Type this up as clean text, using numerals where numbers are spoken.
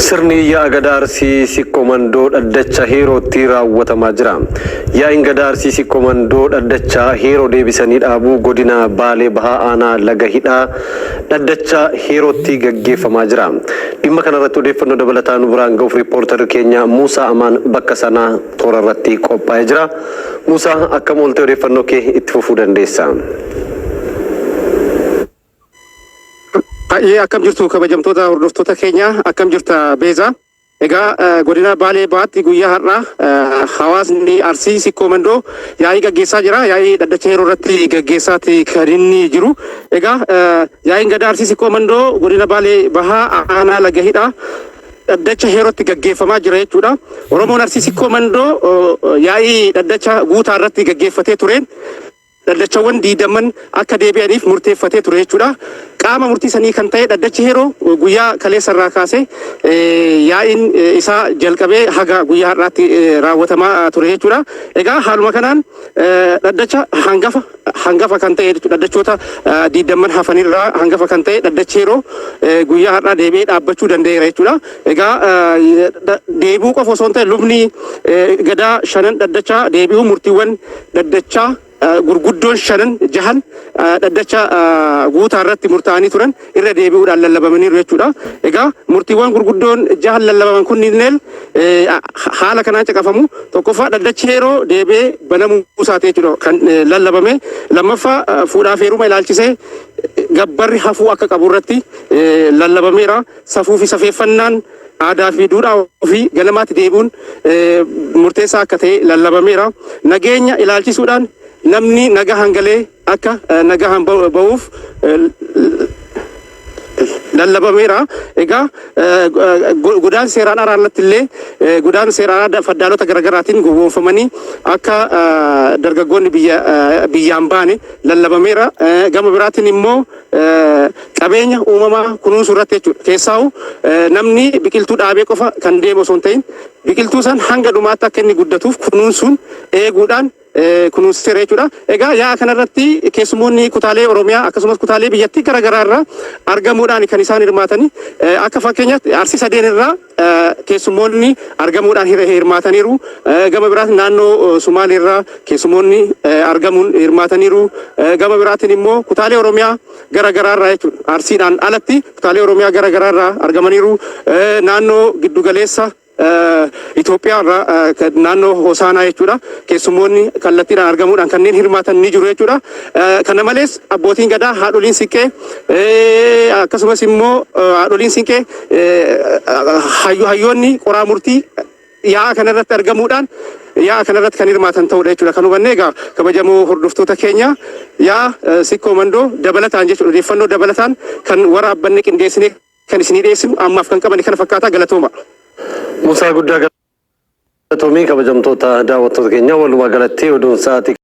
Sirni yaa'a Gadaa Arsii Sikkoo Mandoo dhaddacha Heerootti raawwatamaa jira. Yaa'iin Gadaa Arsii Sikkoo Mandoo dhaddacha Heeroo deebisanii dhaabuu godina Baalee Bahaa aanaa Laga Hidhaa dhaddacha Heerootti gaggeeffamaa jira. Dhimma kanarratti odeeffannoo dabalataa nu biraan ga'uuf riippoortarri keenya Muusaa Amaan bakka sanaa toora irratti qophaa'ee jira. Muusaa akkam ooltee odeeffannoo kee itti fufuu dandeessa. Baay'ee akkam jirtu kabajamtoota hordoftoota keenya akkam jirta Beeza. Egaa godina Baalee Bahaatti guyyaa har'aa hawaasni Arsii Sikkoo Mandoo yaa'ii gaggeessaa jira. Yaa'ii dhaddacha yeroo irratti gaggeessaati kan inni jiru. Egaa yaa'iin gadaa Arsii Sikkoo Mandoo godina Baalee Bahaa aanaa Laga Hidhaa dhaddacha heerootti gaggeeffamaa jira jechuudha. Oromoon Arsii Sikkoo Mandoo yaa'ii dhaddacha guutaa irratti gaggeeffatee tureen dhaddachawwan diidamman akka deebi'aniif murteeffatee ture jechuudha. Qaama murtii sanii kan ta'e dhaddachi heeroo guyyaa kaleessa irraa kaasee yaa'iin isaa jalqabee haga guyyaa har'aatti raawwatamaa ture jechuudha. Egaa haaluma kanaan dhaddacha hangafa hangafa kan ta'e jechuudha. Dhaddachoota diidamman hafanirraa hangafa kan ta'e dhaddachi heeroo guyyaa har'aa deebi'ee dhaabbachuu danda'eera jechuudha. Egaa deebi'uu qofa osoo hin ta'in lubni gadaa shanan dhaddachaa deebi'uu murtiiwwan dhaddachaa gurguddoon shanan jahan dhaddacha guutaa irratti murtaa'anii turan irra deebi'uudhaan lallabamaniiru jechuudha. Egaa murtiiwwan gurguddoon jahan lallabaman kunneen haala kanaan caqafamu. Tokkoffaa dhaddachi heeroo deebi'ee banamuu isaati jechuudha kan lallabame. Lammaffaa fuudhaa fi heeruma ilaalchisee gabbarri hafuu akka qabu irratti lallabameera. Safuu fi safeeffannaan aadaa fi duudhaa ofii ganamaatti deebi'uun murteessaa akka ta'e lallabameera. Nageenya ilaalchisuudhaan namni nagahaan galee akka nagahaan ba'uuf lallabameera. Egaa godaansa seeraan alaa irratti illee godaansa seeraan alaa faddaalota garaagaraatiin gowwoomfamanii akka dargaggoonni biyya biyyaan baane lallabameera. Gama biraatiin immoo qabeenya uumamaa kunuunsuu irratti jechuudha. Keessaa'u namni biqiltuu dhaabee qofa kan deemu osoo hin ta'in biqiltuu san hanga dhumaatti akka inni guddatuuf kunuunsuun eeguudhaan kunuunseera jechuudha. Egaa yaa'a kanarratti keessummoonni kutaalee Oromiyaa akkasumas kutaalee biyyattii garaagaraa irraa argamuudhaan kan isaan hirmaatanii akka fakkeenyaatti Arsii sadeen irraa keessummoonni argamuudhaan hirmaataniiru. Gama biraatiin naannoo Sumaalee irraa keessummoonni argamuun hirmaataniiru. Gama biraatiin immoo kutaalee Oromiyaa garaagaraa irraa jechuudha. Arsiidhaan alatti kutaalee Oromiyaa garaagaraa irraa argamaniiru. Naannoo giddugaleessa Itoophiyaa irraa naannoo Hosaanaa jechuudha. Keessummoonni kallattiidhaan argamuudhaan kanneen hirmaatan ni jiru jechuudha. Kana malees abbootiin gadaa haadholiin siinqee akkasumas immoo haadholiin siinqee hayyoonni qoraa murtii yaa'a kanarratti argamuudhaan yaa'a kanarratti kan hirmaatan ta'uudha jechuudha. Kan hubanne egaa kabajamoo hordoftoota keenya yaa'a Sikkoo Mandoo dabalataan jechuudha odeeffannoo dabalataan kan waraabbanne qindeessinee kan isinii dhiyeessinu ammaaf kan qaban kana fakkaataa galatooma. Musaa guddaa galatoomii kabajamtoota daawwattoota keenya walumaa galatti oduun sa'aatii